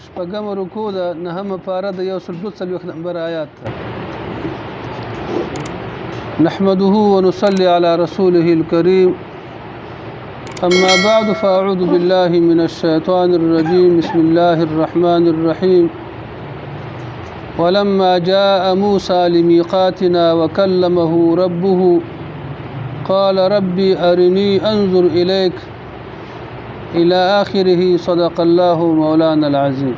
شپږمه رکوع ده، نهمه پاره د 142 نمبر آیات ده. نحمده ونصلي على رسوله الكريم، أما بعد، فأعوذ بالله من الشيطان الرجيم، بسم الله الرحمن الرحيم. ولما جاء موسى لميقاتنا وكلمه ربه قال ربي أرني أنظر إليك إلى آخره، صدق الله مولانا العظيم.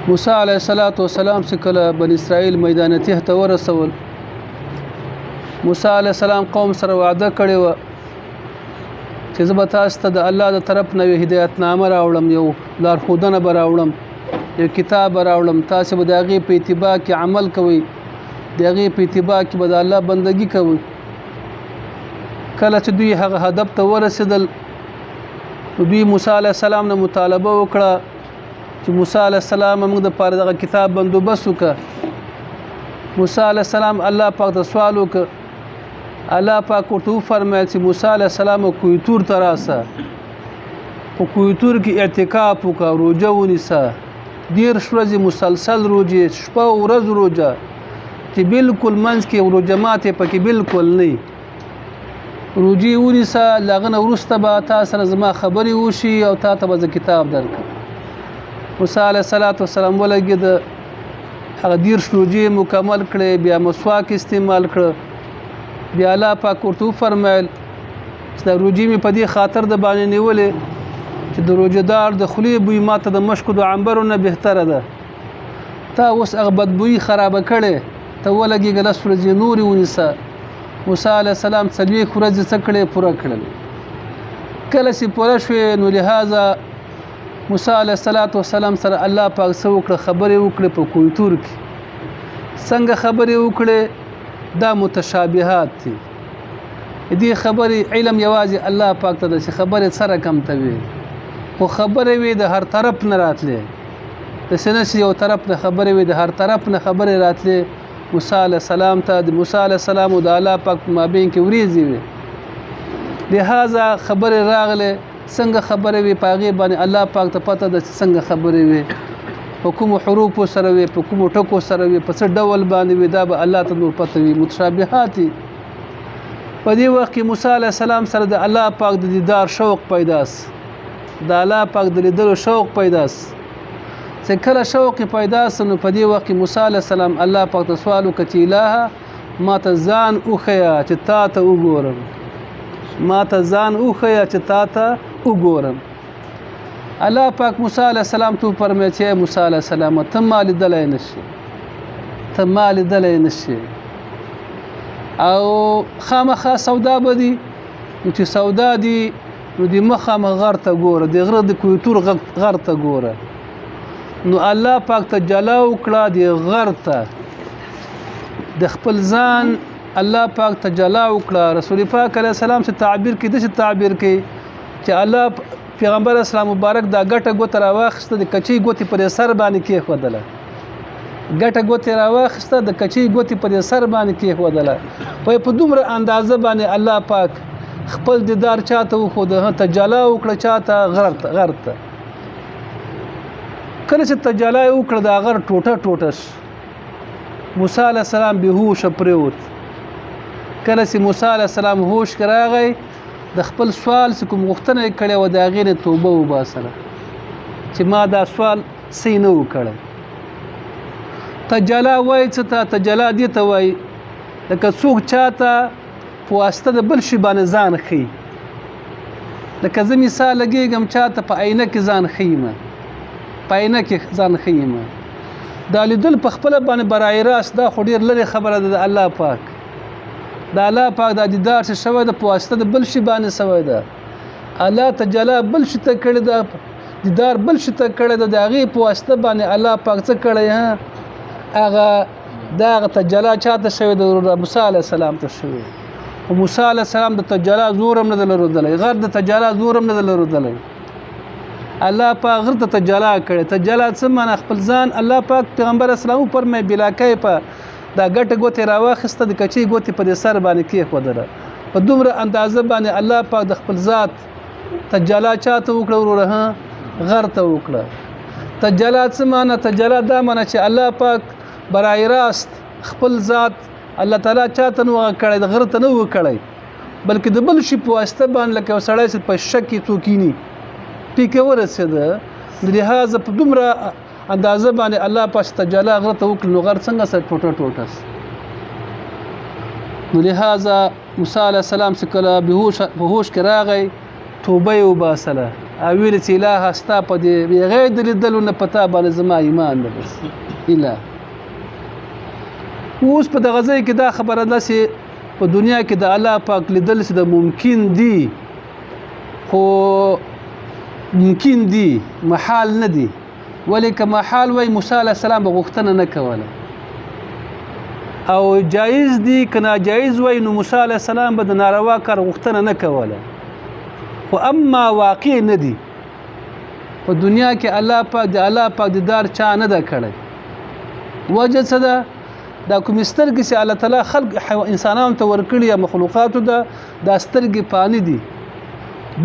موسی علیه الصلاة والسلام چې کله بن اسرائیل میدان تیه ته ورسول، موسی علیه السلام قوم سره وعده کړې وه چې زه به تاسو ته د الله د طرف نه یو هدایت نامه راوړم، یو لارښودنه به راوړم، یو کتاب به راوړم، تاسو به د هغې په اتباع کې عمل کوئ، د هغې په اتباع کې به د الله بندګي کوئ. کله چې دوی هغه هدف ته ورسېدل، نو دوی موسی علیه السلام نه مطالبه وکړه چې موسی علیه السلام، موږ د پاره دغه کتاب بندوبست وکړه. موسی علیه السلام الله پاک ته سوال وکړ. الله پاک ورته وفرمایل چې موسی علیه السلام، کوه طور ته راسه، په کوه طور کې اعتکاف وکړه، روژه ونیسه، 30 ورځې مسلسل روژې، شپه او ورځ روژه، چې بالکل منځ کې روژه ماتې پکې بالکل نه، روژې ونیسه. له هغه نه وروسته به تا سره زما خبرې وشي او تا ته به زه کتاب درکړم. موسی علیه الصلاة والسلام ولګېده، هغه 30 روژې مکمل کړې، بیا مسواک استعمال کړ. بیا الله پاک ورته وفرمایل چې دا روژې مې په دې خاطر د باندې نیولې چې د روژهدار د خولې بوی ماته د مشکو د عنبرو نه بهتره ده. تا اوس هغه بدبویي خرابه کړې، ته ولګېږه، 10 ورځې نورې ونیسه. موسی علیه السلام 40 ورځې څه کړې؟ پوره کړلې. کله چې پوره شوې، نو لهذا موسی علیه السلام سره الله پاک څه وکړه؟ خبرې وکړې په کوه طور کې. څنګه خبرې وکړې؟ دا متشابهات دي. دې خبرې علم یوازې الله پاک ته ده چې خبرې څه رقم ته وي، خو خبرې وي د هر طرف نه راتلې، د سنه چې یو طرف نه خبرې وي، د هر طرف نه خبرې راتلې موسی علیه السلام ته. د موسی علیه السلام او د الله پاک په مابین کې وریځې وي، لهذا خبرې راغلې. څنګه خبرې وي، په هغې باندې الله پاک ته پته ده چې څنګه خبرې وي، په کومو حروفو سره وي، په کومو ټکو سره وي، په څه ډول باندې وي، دا به الله ته نور پته وي، متشابهات دي. په دې وخت کې موسی علیه السلام سره د الله پاک د دیدار شوق پیدا سو، د الله پاک د لیدلو شوق پیدا سو. چې کله شوق پیدا سو، نو په دې وخت کې موسی علیه السلام الله پاک ته سوال وکړ چې الهه، ما ته ځان وښیه چې تا ته وګورم، ما ته ځان وښیه چې تا ته وګورم. الله پاک موسی علیه السلام ته وفرمایل چې موسی علیه السلام، ته ما لیدلی نه شې، ته ما لیدلی نه شې او خامخا سودا به دي، نو چې سودا دي، نو د مخامخ غر ته ګوره، د غره د کوه طور غر ته ګوره. نو الله پاک ته جلا وکړه د غر ته، د خپل ځان الله پاک ته جلا وکړه. رسول پاک علیه السلام چې تعبیر کې داسې تعبیر کې چې الله پیغمبر اسلام مبارک دا ګټه ګوته راواخیسته، د کچۍ ګوتې پر سر باندې کېښودله. ګټه ګوتې راواخیسته، د کچۍ ګوتې پر سر باندې کېښودله. په دومره اندازه باندې الله پاک خپل دیدار چاته وښوده؟ تجلا وکړه چاته؟ غر ته. غر ته کله چې تجلا یې وکړه، دا غر ټوټه ټوټه شو. موسی علیه السلام بېهوشه پرېوت. کله چې موسی علیه السلام هوش کې راغی، د خپل سوال چې کوم غوښتنه یې کړې وه، د هغې نه توبه وباسله چې ما دا سوال صحیح نه و کړی. تجلا وایي څه ته؟ تجلا دې ته وایي لکه څوک چاته په واسطه د بل شي باندې ځان ښیي. لکه زه مثال لګېږم، چاته په آینه کې ځان ښیم، په آینه کې ځان ښیم. دا لیدل په خپله باندې برای راست دا خو ډېر لرې خبره ده. د الله پاک، د الله پاک دا دیدار چې شوی ده، په واسطه د بل شي باندې شوی ده. الله تجلا بل شي ته کړې ده، دیدار بل شي ته کړی ده. د هغې په واسطه باندې الله پاک څه کړی؟ ها، هغه دا هغه تجلا چاته شوې ده؟ موسی علیه السلام ته شوې. خو موسی علیه السلام د تجلا زور هم نه ده لرودلی، غر د تجلا زور هم نه ده لرودلی. الله پاک غر ته تجلا کړې. تجلا څه معنا؟ خپل ځان الله پاک پیغمبر اسلام فرمایي بلا کیفه دا ګټه ګوتې راواخیسته، د کچۍ ګوتې په دې سر باندې کېښودله. په دومره اندازه باندې الله پاک د خپل ذات تجلا چاته وکړه وروره؟ ها، غر ته وکړه. تجلا څه معنی؟ تجلا دا معنی چې الله پاک برای راست خپل ذات الله تعالی چاته نه کړی، د غره ته نه وکړی، بلکې د بل شي په واسطه باندې، لکه یو سړی چې په شک کې څوک کینی پیکه ورسېده، لهذا په دومره اندازه باندې الله پاک تجلا غره ته وکړ، نو غر څنګه سره ټوټه ټوټه. نو لهذا موسی علیه السلام چې کله په هوش کې راغی، توبه یې وباسله او ویل چې الهه ستا په دې بغیر د لیدلو نه په تا باندې زما ایمان دی، بس اله. اوس په دغه ځای کې دا خبره ده چې په دنیا کې د الله پاک لیدل چې د ممکن دي، خو ممکن دي محال نه دي. ولې که محال وای موسی علیه السلام به غوښتنه نه کوله، او جایز دي که ناجایز وای نو موسی علیه السلام به د ناروا کار غوښتنه نه کوله. خو اما واقع نه دي. په دنیا کې الله پاک د الله پاک دیدار چا نه ده کړی. وجه څه ده؟ دا کومې سترګې چې الله تعالی خلق انسانانو ته ورکړي یا مخلوقاتو ده، دا سترګې پاني دي،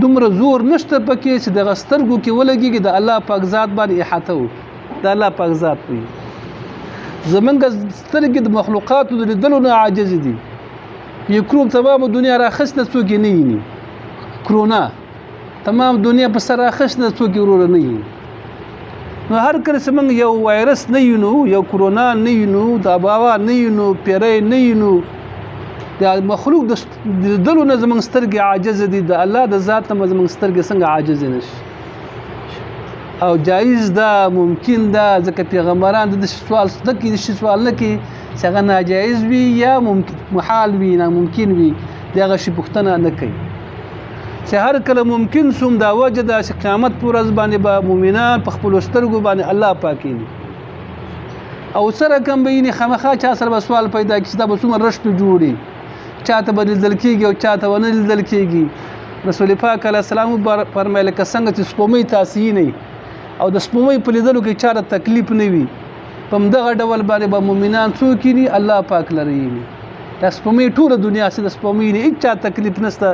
دومره زور نشته پکې چې دغه سترګو کې ولګېږي د الله پاک ذات باندې احاطه وکړي، د الله پاک ذات وي. زمونږ سترګې د مخلوقاتو د لیدلو نه عاجزې دي. یکروب تمام دنیا راخسته څوک یې نه ویني، کرونا تمام دنیا په سر راخسته څوک یې وروره نه ویني. نو هر کله چې موږ یو وایرس نه وینو، یو کرونا نه وینو، د اباوا نه وینو، پیری نه وینو، د مخلوق د لیدلو نه زموږ سترګې عاجزې دي، د الله د ذات نه زموږ سترګې څنګه عاجزې نه شي؟ او جایز ده، ممکن ده، ځکه پیغمبران د داسې سوال نه کوي، داسې سوال نه کوي چې هغه ناجایز وي یا ممکن محال وي، ناممکن وي، د هغه شي پوښتنه نه کوي. چې هر کله ممکن سوم، دا وجه ده چې قیامت پر ورځ باندې به مؤمنان په خپلو سترګو باندې الله پاک ویني، او څه رقم به ویني؟ خامخا چا سره به سوال پیدا کړي چې دا به څومره رش پرې جوړي، چاته به لیدل کېږي او چاته به نه لیدل کېږي. رسول پاک علیه السلام فرمایل لکه څنګه چې سپوږمۍ تاسې وینئ او د سپوږمۍ په لیدلو کې چا ته تکلیف نه وي، په همدغه ډول باندې به مؤمنان څوک ویني؟ الله پاک لره ویني. دا سپوږمۍ ټوله دنیا چې د سپوږمۍ ویني، هېچا تکلیف نشته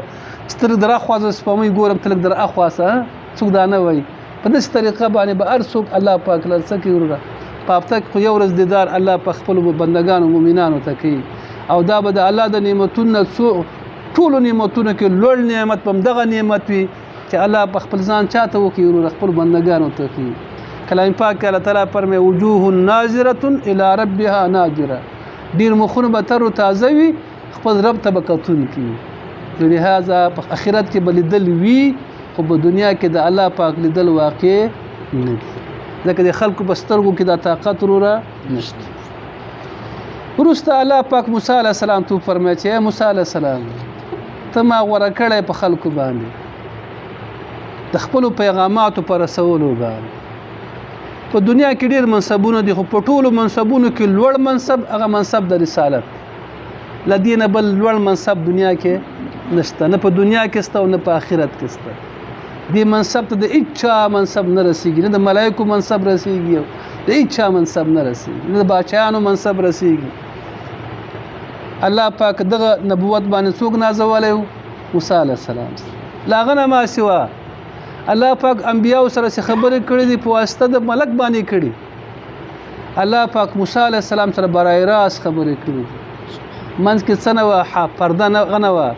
چې ته لږ در اخوا زه سپوږمۍ ګورم، ته لږ در اخوا سه، څوک دا نه وایي. په داسې طریقه باندې به هر څوک الله پاک لره څه کوي وروره؟ په هفته کې خو یو ورځ دیدار الله په خپلو بندګانو مؤمنانو ته کوي، او دا به د الله د نعمتونو څو ټولو نعمتونو کې لوړ نعمت په همدغه نعمت وي چې الله په خپل ځان چاته وکړي وروره؟ خپلو بندګانو ته کوي. کلام پاک کې الله تعالی فرمایي وجوه ناظرة الی ربها ناظره، ډېر مخونه به تر و تازه وي، خپل رب ته به کتونکي وي. نو لهذا په آخرت کې به لیدل وي، خو په دنیا کې د الله پاک لیدل واقع نه دي، ځکه د خلکو په سترګو کې دا طاقت وروره نشته. وروسته الله پاک موسی علیه السلام ته وفرمایل چې ای موسی علیه السلام، ته ما غوره کړی په خلکو باندې د خپلو پیغاماتو په رسولو باندې. په دنیا کې ډېر منصبونه دي، خو په ټولو منصبونو کې لوړ منصب هغه منصب د رسالت، له دې نه بل لوړ منصب دنیا کې نشته، نه په دنیا کې شته او نه په آخرت کې شته. دې منصب ته د هیچا منصب نه رسیږي، نه د ملایکو منصب رسیږي، د هیچا منصب نه رسیږي، نه د باچایانو منصب رسیږي. الله پاک دغه نبوت باندې څوک نازولی و؟ موسی علیه السلام. له هغه نه ما سوا الله پاک انبیاو سره چې خبرې کړې دي په واسطه د ملک باندې کړي. الله پاک موسی علیه السلام سره برای راست خبرې کړې دي. منځ کې څه نه وه، پرده نه وه،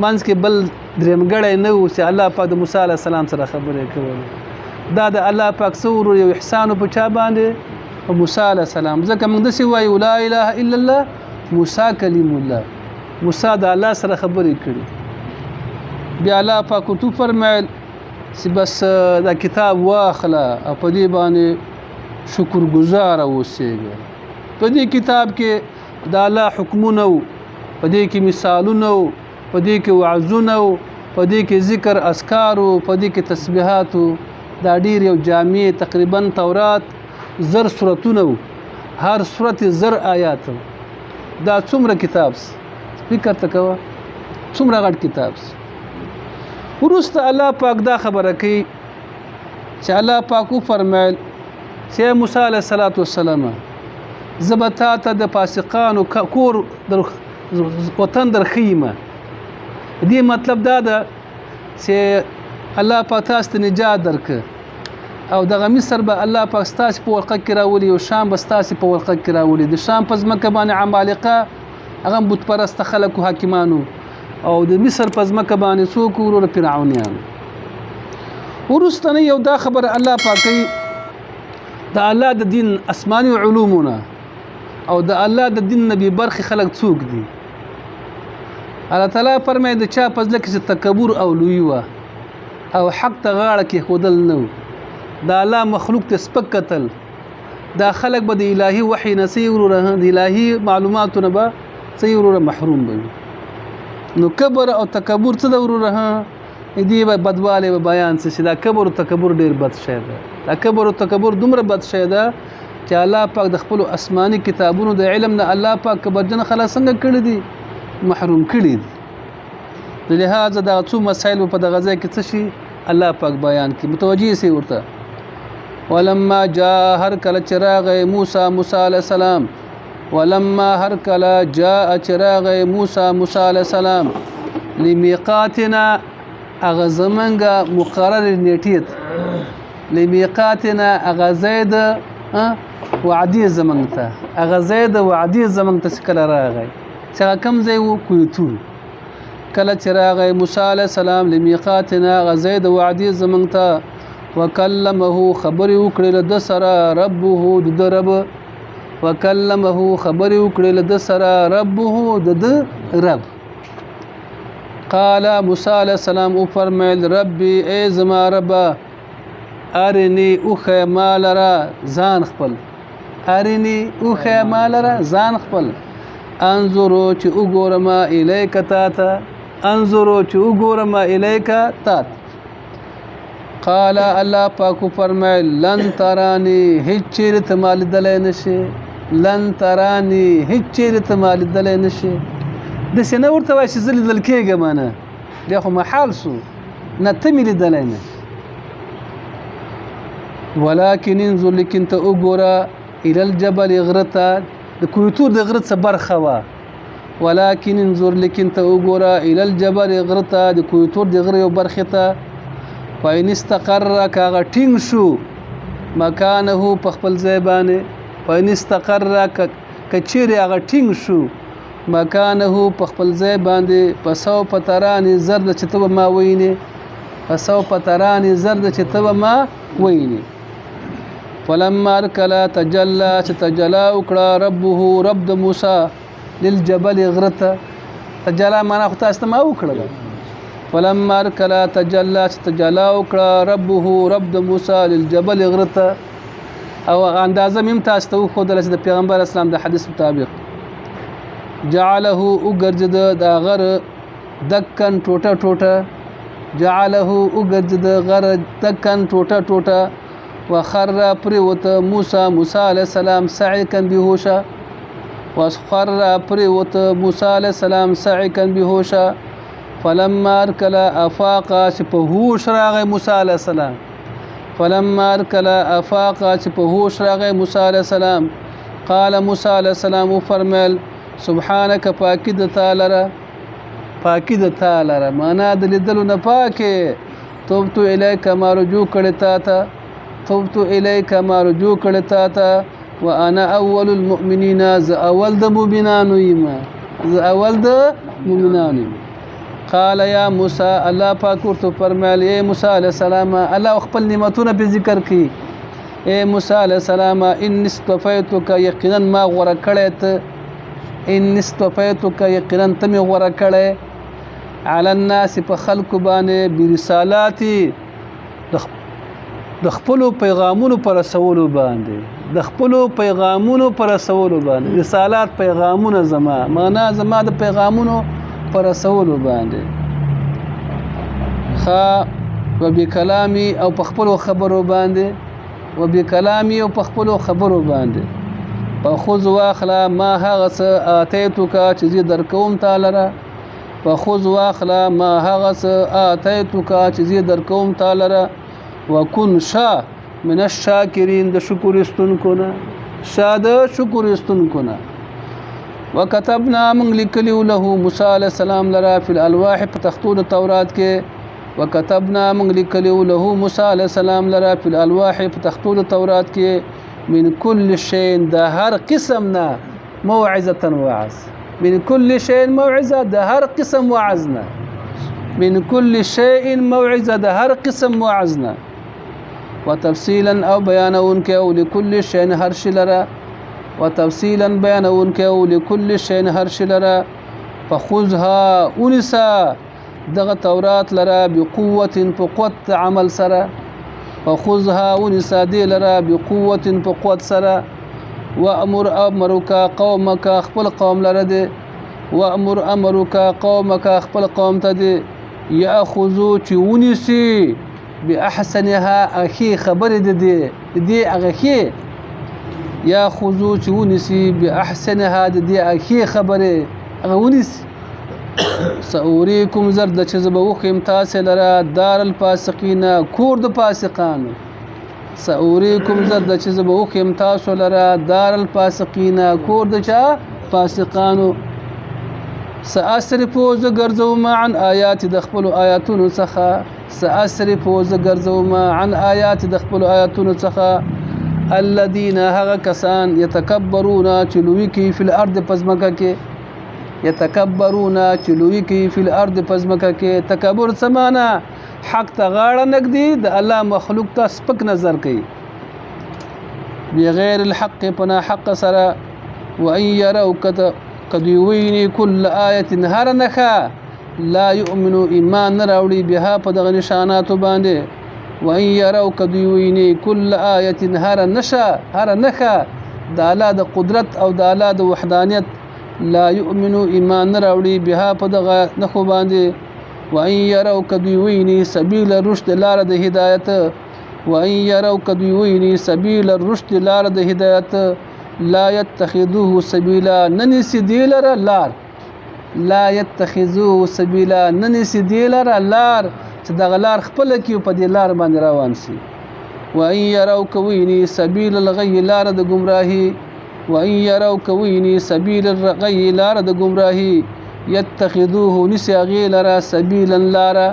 منځ کې بل درېمګړی نه و چې الله پاک د موسی علیه السلام سره خبرې کولې. دا د الله پاک څه ورور یو احسان و په چا باندې؟ په موسی علیه السلام. ځکه موږ داسې وایو لا اله الا الله موسی کلیم الله، موسی د الله سره خبرې کړي. بیا الله پاک ورته وفرمیل چې بس دا کتاب واخله او په دې باندې شکرګزاره اوسېږه. په دې کتاب کې د الله حکمونه وو، په دې کې مثالونه وو، په دې کې وعظونه وو، په دې کې ذکر اذکار وو، په دې کې تسبیحات وو. دا ډېر یو جامع، تقریبا تورات 1000 سورتونه وو، هر سورت 1000 آیات وو. دا څومره کتاب فکر ته کوه، څومره غټ کتاب. وروسته الله پاک دا خبره کوي چې الله پاک وفرمیل چې موسی علیه الصلاة والسلام، زه به تا ته د فاسقانو کور در وطن در ښیمه. دې مطلب دا ده چې الله پاک تاسو ته نجات درکړ او دغه مصر به الله پاک ستاسو په ورقه کې راولي او شام به ستاسو په ورقه کې راولي. د شام په ځمکه باندې عمالقه هغه بت پرسته خلکو حاکمانو، او د مصر په ځمکه باندې څوک وروره فرعونیان. وروسته نه یو دا خبره الله پاک کوي د الله د دین آسماني علومونه او د الله د دین نه بې برخې خلک څوک دي. الله تعالی فرمایي د چا په زړه کې چې تکبر او لویي وه او حق ته غاړه کېښودل نه وو، د الله مخلوق ته سپک کتل، دا خلک به د الهي وحي نه څه وروره د الهي معلوماتو نه به څه وروره محروم به وي. نو کبر او تکبر څه ده وروره؟ دې به بدوالی به بیان څه شي. دا کبر او تکبر ډېر بد شی دی. دا کبر او تکبر دومره بد شی ده چې الله پاک د خپلو آسماني کتابونو د علم نه الله پاک کبرجن خلک څنګه کړي دي؟ محروم کړي دي. لهذا دا څو مسایل په دغه ځای کې څه شي الله پاک بیان کړي. متوجه سي ورته. ولما جاء هر کله چې راغی موسی موسی علیه السلام، ولما هر کله جاء چې راغی موسی موسی علیه السلام لمیقاتنا هغه زمونږ مقرر نیټې ته، لمیقاتنا هغه ځای د وعدې زمونږ ته، هغه ځای د وعدې زمونږ ته چې کله راغی، چې هغه کوم ځای و؟ کوه طور. کله چې راغی موسی علیه السلام لمیقاتنا هغه ځای د وعدې زمونږ ته، وکلمه خبرې وکړې له ده سره ربه د ده رب، وکلمه خبرې وکړې له ده سره ربه د ده رب. قال موسی علیه السلام وفرمیل ربي ای زما ربه ارني وښیه ما لره ځان خپل، ارني وښیه ما لره ځان خپل، انظرو چې وګورم الیک تا ته، انظرو چې وګورم الیک تا ته. قال الله پاک وفرمیل لن تراني هیڅ چیرې ته ما لیدلی نه شې، لن تراني هیڅ چیرې ته ما لیدلی نه شې. داسې نه ورته وایي چې زه لیدل کېږم نه، بیا خو محال سو، نه ته مې لیدلی نه. ولكن انظر لیکن ته وګوره الی الجبل غره ته، د کوه طور د غره څه برخه وه. ولكن انظر لیکن ته وګوره الی الجبل غره ته، د کوه طور د غره یو برخې ته. فإن استقر که هغه ټینګ شو مکانه په خپل ځای باندې، فإن استقر که چیرې هغه ټینګ شو مکانه په خپل ځای باندې، فسوف تراني زر ده چې ته به ما وینې، فسوف تراني زر ده چې ته به ما وینې. فلما کله تجلى چې تجلا وکړه ربه رب د موسی للجبل غره ته، تجلا معنا خو تاسو ته ما وکړله. فلما کله تجلى چې تجلا وکړه ربه رب د موسی للجبل غره ته، او اندازه مې هم تاسو ته وښودله چې د پیغمبر اسلام د حدیث مطابق جعله وګرځېده دا غر دکن ټوټه ټوټه، جعله وګرځېده غر دکن ټوټه ټوټه، وخر پرېوته موسی موسی علیه السلام صعقا بېهوشه، وخر پرېوته موسی علیه السلام صعقا بېهوشه. فلما کله افاق چې په هوش راغی موسی علیه السلام، فلما کله افاق چې په هوش راغی موسی علیه السلام، قال موسی علیه السلام وفرمیل سبحانك پاکي د تا لره، پاکي د تا لره، معنا د لیدلو نه پاکې، تبت الیک ما رجوع کړې تا ته، تبت الیک ما رجوع کړې تا ته، وانا اول المؤمنین زه اول د مؤمنانو یم، زه اول د مؤمنانو یم. قال یا موسی الله پاک ورته فرمایل ای موسی علیه السلام، الله خپل نعمتونه په ذکر کړي، ای موسی علیه السلام انی اصطفیتک یقینا ما غوره کړی ته، انی اصطفیتک یقینا ته مې غوره کړی علی الناس په خلکو باندې برسالاتي د خپلو پیغامونو پر رسولو باندې، د خپلو پیغامونو پر رسولو باندې، رسالات پیغامونه زما، معنا زما د پیغامونو پر رسولو باندې، ښه وبکلامي او په خپلو خبرو باندې، وبکلامي او په خپلو خبرو باندې، فخذ واخله ما هغه څه آتیتک چې زه درکوم تا لره، فخذ واخله ما هغه څه آتیتک چې زه درکوم تا لره، وکن شه من الشاکرین د شکر ایستونکو نه، شه د شکر ایستونکو نه. وکتبنا موږ لیکلي له موسی علیه السلام لره فی الالواح په تختو د تورات کې وکتبنا موږ لیکلی وو له موسی علیه السلام لره فی الالواح په تختو د تورات کې من کل شیء د هر قسم نه موعظه وعظ، من کل شیء موعظه د هر قسم وعظ نه، من کل شیء موعظه د هر قسم وعظ نه، وتفصیلا او بیانونکی او لكل شیء هر شي لره، وتفصیلا بیانونکی او لكل شیء هر شي لره. فخذها ونسا دغه تورات لره بقوة په قوت عمل سره، فخذها ونسا دې لره بقوة په قوت سره. وامر امرک قومک خپل قوم لره دې، وامر امرک قومک خپل قوم ته دې، یاخذو چې ونیسي باحسنها اخی خبرې د دې دې هغه ښې، یاخذو چې ونیسي باحسنها د دې اخی خبرې هغه ونیسي. سأوریکم زرد چې زه به وښیم تاسې لره دار الفاسقین کور د فاسقانو، سأوریکم زرد چې زه به وښیم تاسو لره دار الفاسقین کور د چا فاسقانو. سأصرفو زه ګرځوم عن آیات د خپلو آیاتونو څخه، سأصرفو زه ګرځوم عن آیات د خپلو آیاتونو څخه الذین هغه کسان یتکبرون چې لوی کوي فی الارض په ځمکه کې، یتکبرون چې لوی کوي فی الارض په ځمکه کې. تکبر څه معنا؟ حق ته غاړه نه ږدي، د الله مخلوق ته سپک نظر کوي، بغیر الحق په ناحق سره. وان یروا که دوی ویني کل آیة هره نښه لا یؤمنو ایمان نه راوړي بها په دغه نشاناتو باندې. وان یروا که دوی ویني کل آیة هره نښه هره نښه د الله د قدرت او د الله د وحدانیت لا یؤمنو ایمان نه راوړي بها په دغه نښو باندې. وان یروا که دوی ویني سبیل الرشد لاره د هدایت، وان یروا که دوی ویني سبیل الرشد لاره د هدایت لا یتخذوه سبیلا نه نیسي دې لره لار، لا یتخذوه سبیلا نه نیسي دې لره لار چې دغه لار خپله کړي او په دې لار باندې روان سي. وان یروا که ویني سبیل الغی لاره د ګمراهي، وان یروا که ویني سبیل الغی لاره د ګمراهي یتخذوه نیسي هغې لره سبیلا لاره،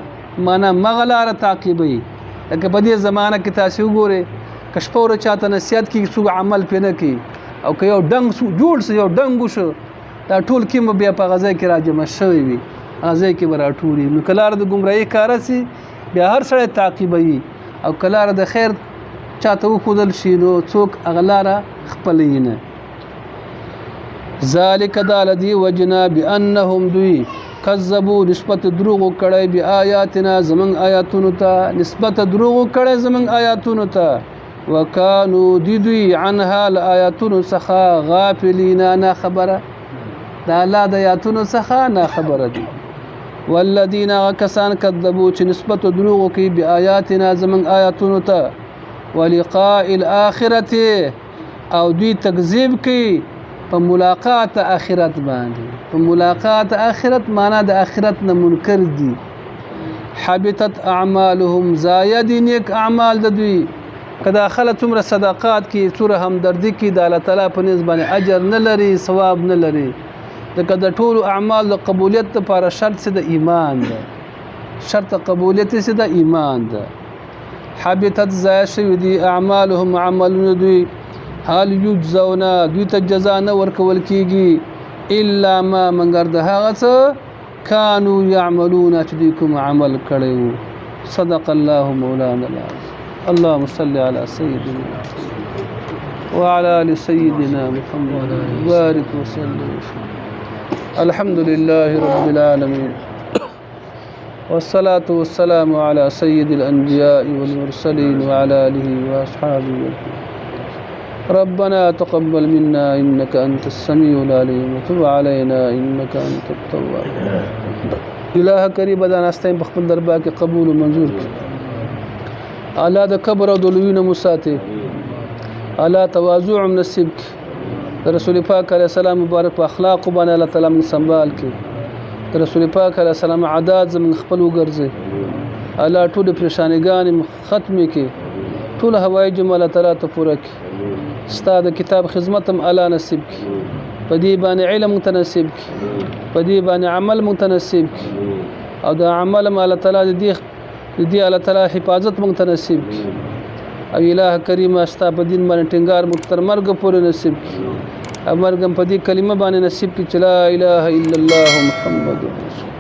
معنا مغه لاره تعقیبوي. لکه په دې زمانه کې تاسې وګورئ که شپه ورځ چاته نصیحت کېږي څوک عمل پرې نه کوي، او که یو ډنګ جوړ سو یو ډنګ وشو دا ټول کیم به بیا په هغه ځای کې راجمع شوی وي، هغه ځای کې به راټولي. نو که لاره د ګمراهۍ ښکاره سي بیا هر سړی تعقیبوي، او که لاره د خیر چاته وښودل شي نو څوک هغه لاره خپلوي نه. ذلک دا له دې وجې نه بأنهم دوی کذبو نسبت دروغو کړی بآیاتنا زمونږ آیاتونو ته، نسبت دروغو کړی زمونږ آیاتونو ته. وکانو دی دوی عنها له آیاتونو څخه غافلین ناخبره، د الله د آیاتونو څخه ناخبره دي. والذین هغه کسان کذبو چې نسبت دروغو کوي بآیاتنا زمونږ آیاتونو ته ولقاء الآخرة او دوی تکذیب کوي په ملاقات آخرت باندې، په ملاقات آخرت معنا د آخرت نه منکر دي. حبطت اعمالهم ضایع دي نیک اعمال د دوی. که دا خلک څومره صدقات کوي څومره همدردي کوي د الله تعالی په نزد باندې اجر نه لري ثواب نه لري، ځکه د ټولو اعمال د قبولیت لپاره شرط څه د ایمان ده، شرط قبولیت څه د ایمان ده. حبطت ضایع شوي دي اعمالهم عملونه دوی. هل یجزون دوی ته جزا نه ورکول کیږي الا ما مګر د هغه څه کانو یعملون چې دوی کوم عمل کړی وو. صدق الله مولانا العظیم. اللهم صل على سيدنا وعلى آل سيدنا محمد بارك وسلم. الحمد لله رب العالمين والصلاة والسلام على سيد الأنبياء والمرسلين وعلى آله وأصحابه أجمعين. ربنا تقبل منا إنك أنت السميع العليم وتب علينا إنك أنت التواب. إله کریم دا ناستین په خپل دربار کې قبول او منظور کړي. الله د کبر او د لوی نه مو ساتي، الله تواضع هم نصیب کړي. د رسول پاک علیه السلام مبارک په اخلاقو باندې الله تعالی موږ سنبال کړي. د رسول پاک علیه السلام عادات زموږ خپل وګرځي. الله ټولې پریشانیګانې ختمې کړي، ټول هوایج هم الله تعالی ته پوره کړي. ستا د کتاب خدمت هم الله نصیب کړي، په دې باندې علم موږ ته نصیب کړي، په دې باندې عمل موږ ته نصیب کړي، او د عمل هم الله تعالی د دې دې الله تعالی حفاظت موږ ته نصیب کړي. او الہ کریم، ستا په دین باندې ټینګار موږ تر مرګ پورې نصیب کړي، او مرګ هم په دې کلمه باندې نصیب کړي چې لا اله الا الله محمد رسول.